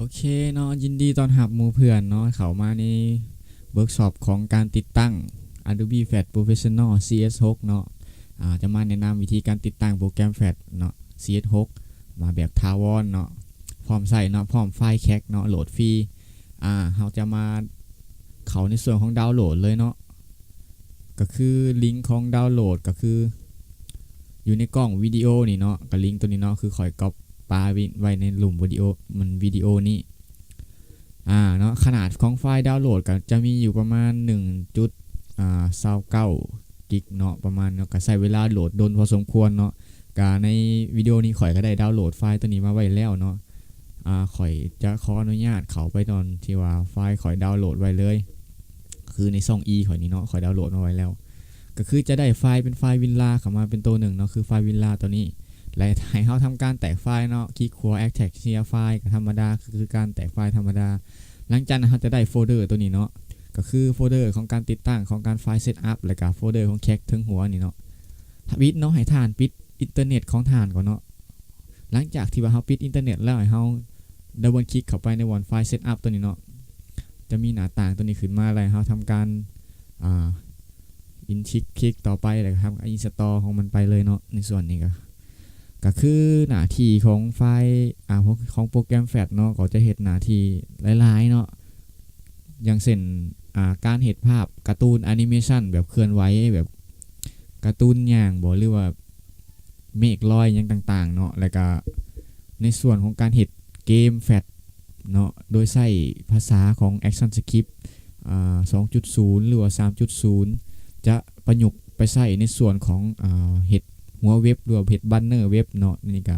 ໂອເຄເນາະ ຍິນດີຕ້ອນຮັບໝູ່ເພື່ອນເນາະ ເຂົ້າມາໃນເວີກຊັອບຂອງການຕິດຕັ້ງ Adobe Flash Professional ສີ່ເອັສຫົກເນາະ. ອາ ຈະມາແນະນຳວິທີການຕິດຕັ້ງໂປຣແກຣມ Flash ເນາະ ສີ່ເອັສຫົກ ມາແບບຖາວອນເນາະ ພ້ອມໃຊ້ເນາະ ພ້ອມໄຟລ໌ CAD ເນາະ ໂຫຼດຟຣີ. ອາ ເຮົາຈະມາເຂົ້າໃນສ່ວນຂອງດາວໂຫຼດເລີຍເນາະ ກໍຄືລິງຂອງດາວໂຫຼດ ກໍຄືຢູ່ໃນກ້ອງວິດີໂອນີ້ເນາະ ກໍລິງໂຕນີ້ເນາະ ຄືຂ້ອຍກັອບປາໄວ້ໃນລຸ່ມວິດີໂອ ມັນວິດີໂອນີ້. ອາ ເນາະ ຂະໜາດຂອງໄຟລ໌ດາວໂຫຼດກໍຈະມີຢູ່ປະມານໜຶ່ງຈຸດ ອາ ຊາວເກົ້າກິກເນາະ ປະມານເນາະ ກໍໃຊ້ເວລາໂຫຼດດົນພໍສົມຄວນເນາະ. ກະໃນວິດີໂອນີ້ຂ້ອຍກໍໄດ້ດາວໂຫຼດໄຟລ໌ໂຕນີ້ມາໄວ້ແລ້ວເນາະ. ອາ ຂ້ອຍຈະຂໍອະນຸຍາດເຂົ້າໄປຕອນທີ່ວ່າໄຟລ໌ຂ້ອຍດາວໂຫຼດໄວ້ເລີຍ ຄືໃນຊ່ອງອີຂ້ອຍນີ້ເນາະ ຂ້ອຍດາວໂຫຼດມາໄວ້ແລ້ວ ກໍຄືຈະໄດ້ໄຟລ໌ເປັນໄຟລ໌ວິນລາເຂົ້າມາເປັນໂຕໜຶ່ງເນາະ ຄືໄຟລ໌ວິນລາໂຕນີ້ ແລະ ໃຫ້ເຮົາທຳການແຕກໄຟລ໌ເນາະ ຄລິກຂວາ Extract Share File ກໍທຳມະດາ ຄື ຄືການແຕກໄຟລ໌ທຳມະດາ. ຫຼັງຈາກນັ້ນເຮົາຈະໄດ້ໂຟລເດີໂຕນີ້ເນາະ ກໍຄືໂຟລເດີຂອງການຕິດຕັ້ງ ຂອງການໄຟລ໌ Setup ແລະ ກະໂຟລເດີຂອງ CAD ເທິງຫົວນີ້ເນາະ. ຖ້າປິດເນາະ ໃຫ້ທ່ານປິດອິນເຕີເນັດຂອງທ່ານກ່ອນເນາະ. ຫຼັງຈາກທີ່ວ່າເຮົາປິດອິນເຕີເນັດແລ້ວ ໃຫ້ເຮົາດັບເບິນຄລິກເຂົ້າໄປໃນບ່ອນໄຟລ໌ Setup ໂຕນີ້ເນາະ ຈະມີໜ້າຕ່າງໂຕນີ້ຂຶ້ນມາ ແລ້ວໃຫ້ເຮົາທຳການ ອາ ອິນຄລິກ ຄລິກຕໍ່ໄປ ແລ້ວກໍທຳ Install ຂອງມັນໄປເລີຍເນາະ. ໃນສ່ວນນີ້ກໍ ກໍຄືໜ້າທີ່ຂອງໄຟລ໌ ອາ ຂອງ ຂອງໂປຣແກຣມ Flash ເນາະ ກໍຈະເຮັດໜ້າທີ່ຫຼາຍໆເນາະ ຢ່າງເຊັ່ນ ອາ ການເຮັດພາບກາຕູນ Animation ແບບເຄື່ອນໄຫວ ແບບກາຕູນຍ່າງບໍ ຫຼືວ່າເມກລອຍຫຍັງຕ່າງໆເນາະ. ແລ້ວກະໃນສ່ວນຂອງການເຮັດເກມ Flash ເນາະ ໂດຍໃຊ້ພາສາຂອງ ActionScript ອາ ສອງຈຸດສູນ ຫຼືວ່າ ສາມຈຸດສູນ ຈະປະຍຸກໄປໃຊ້ໃນສ່ວນຂອງ ອາ ເຮັດຫົວເວັບ ຫຼືວ່າເຮັດບັນເນີເວັບເນາະ. ນີ້ກະ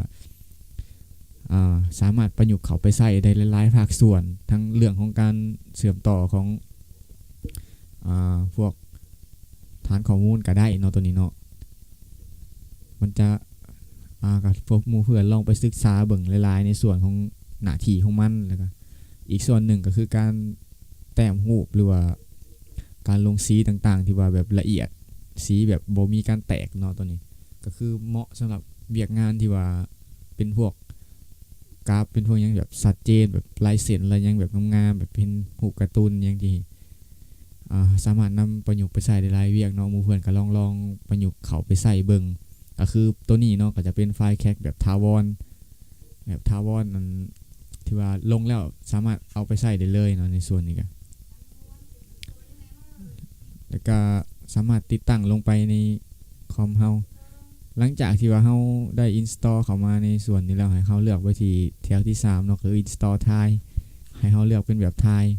ອາ ສາມາດປະຍຸກເຂົ້າໄປໃຊ້ໄດ້ຫຼາຍໆພາກສ່ວນ ທັງເລື່ອງຂອງການເຊື່ອມຕໍ່ຂອງ ອາ ພວກຖານຂໍ້ມູນກໍໄດ້ເນາະ ໂຕນີ້ເນາະ. ມັນຈະ ອາ ກໍພວກໝູ່ເພື່ອນລອງໄປສຶກສາເບິ່ງຫຼາຍໆໃນສ່ວນຂອງໜ້າທີ່ຂອງມັນ. ແລ້ວກໍອີກສ່ວນໜຶ່ງກໍຄືການແຕ້ມຮູບ ຫຼືວ່າການລົງສີຕ່າງໆ ທີ່ວ່າແບບລະອຽດ ສີແບບບໍ່ມີການແຕກເນາະ ໂຕນີ້ກໍຄືເໝາະສຳລັບວຽກງານທີ່ວ່າເປັນພວກກາຟ ເປັນພວກຫຍັງແບບຊັດເຈນ ແບບລາຍເສັ້ນລາຍຫຍັງແບບງາມໆ ແບບເປັນຮູບກາຕູນຫຍັງທີ່ ອາ ສາມາດນຳປະຍຸກໄປໃຊ້ໄດ້ຫຼາຍວຽກເນາະ. ໝູ່ເພື່ອນກໍລອງ ລອງປະຍຸກເຂົ້າໄປໃຊ້ເບິ່ງ ກໍຄືໂຕນີ້ເນາະ ກໍຈະເປັນໄຟລ໌ CAD ແບບຖາວອນ ແບບຖາວອນ ອັນທີ່ວ່າລົງແລ້ວສາມາດເອົາໄປໃຊ້ໄດ້ເລີຍເນາະ. ໃນສ່ວນນີ້ກໍ ແລ້ວກໍສາມາດຕິດຕັ້ງລົງໄປໃນຄອມເຮົາ. ຫຼັງຈາກທີ່ວ່າເຮົາໄດ້ install ເຂົ້າມາໃນສ່ວນນີ້ແລ້ວ ໃຫ້ເຮົາເລືອກໄປທີ່ແຖວທີສາມເນາະ ຄື install tile ໃຫ້ເຮົາເລືອກເປັນແບບ tile.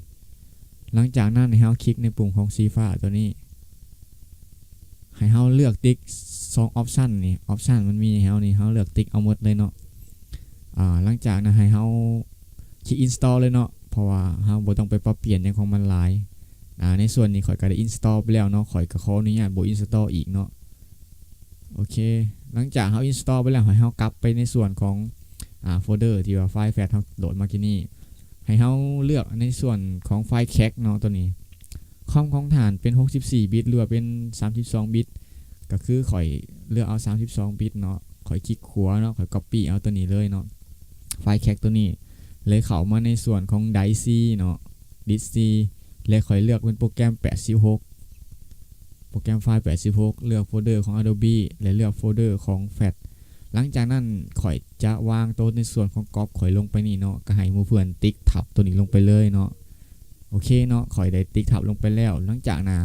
ຫຼັງຈາກນັ້ນໃຫ້ເຮົາຄລິກໃນປຸ່ມຂອງສີຟ້າໂຕນີ້ ໃຫ້ເຮົາເລືອກຕິກສອງ option ນີ້ option ມັນມີໃຫ້ເຮົານີ້ ເຮົາເລືອກຕິກເອົາໝົດເລີຍເນາະ. ອາ ຫຼັງຈາກນັ້ນໃຫ້ເຮົາຄລິກ install ເລີຍເນາະ ເພາະວ່າເຮົາບໍ່ຕ້ອງໄປປັບປ່ຽນຫຍັງຂອງມັນຫຼາຍ. ອາ ໃນສ່ວນນີ້ຂ້ອຍກໍໄດ້ install ໄປແລ້ວເນາະ ຂ້ອຍກໍຂໍອະນຸຍາດບໍ່ install ອີກເນາະ. ໂອເຄ ຫຼັງຈາກເຮົາ install ໄປແລ້ວ ໃຫ້ເຮົາກັບໄປໃນສ່ວນຂອງ ອາ ໂຟລເດີທີ່ວ່າໄຟລ໌ Flash ເຮົາໂຫຼດມາກີ້ນີ້ ໃຫ້ເຮົາເລືອກໃນສ່ວນຂອງໄຟລ໌ CAD ເນາະ ໂຕນີ້ ຄອມຂອງທ່ານເປັນຫົກສິບສີ່ບິດ ຫຼືວ່າເປັນສາມສິບສອງບິດ ກໍຄືຂ້ອຍເລືອກເອົາສາມສິບສອງບິດເນາະ. ຂ້ອຍຄລິກຂວາເນາະ ຂ້ອຍ copy ເອົາໂຕນີ້ເລີຍເນາະ ໄຟລ໌ CAD ໂຕນີ້ ແລ້ວເຂົ້າມາໃນສ່ວນຂອງໄດຊີເນາະ ດິສຊີ ແລ້ວຂ້ອຍເລືອກເປັນໂປຣແກຣມແປດສິບຫົກ ໂປຣແກຣມໄຟລ໌ແປດສິບຫົກ ເລືອກໂຟລເດີຂອງ Adobe ແລະ ເລືອກໂຟລເດີຂອງ Flash. ຫຼັງຈາກນັ້ນຂ້ອຍຈະວາງໂຕໃນສ່ວນຂອງກອບຂ້ອຍລົງໄປນີ້ເນາະ ກໍໃຫ້ໝູ່ເພື່ອນຕິກທັບໂຕນີ້ລົງໄປເລີຍເນາະ. ໂອເຄເນາະ ຂ້ອຍໄດ້ຕິກທັບລົງໄປແລ້ວ. ຫຼັງຈາກນັ້ນ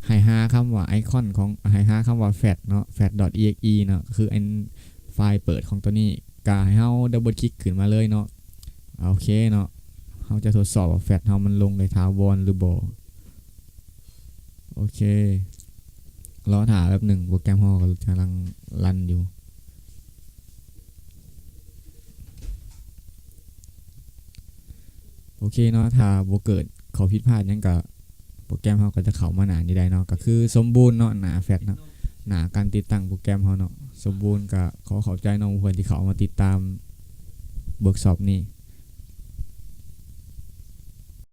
ໃຫ້ຫາຄຳວ່າ icon ຂອງ ໃຫ້ຫາຄຳວ່າ Flash ເນາະ flash.exe ເນາະ ກໍຄືອັນໄຟລ໌ເປີດຂອງໂຕນີ້ ກໍໃຫ້ເຮົາ double click ຂຶ້ນມາເລີຍເນາະ. ໂອເຄເນາະ ເຮົາຈະທົດສອບວ່າ Flash ເຮົາມັນລົງໄດ້ຖາວອນຫຼືບໍ່. ໂອເຄ ລໍຖ້າແປັບໜຶ່ງ ໂປຣແກຣມເຮົາກໍກຳລັງຣັນຢູ່. ໂອເຄເນາະ ຖ້າບໍ່ເກີດຂໍ້ຜິດພາດຫຍັງກໍ ໂປຣແກຣມເຮົາກໍຈະເຂົ້າມາໜ້ານີ້ໄດ້ເນາະ ກໍຄືສົມບູນເນາະ ໜ້າ Flash ເນາະ ໜ້າການຕິດຕັ້ງໂປຣແກຣມເຮົາເນາະ ສົມບູນ. ກໍຂໍຂອບໃຈເນາະ ໝູ່ເພື່ອນທີ່ເຂົ້າມາຕິດຕາມເວີກຊັອບນີ້.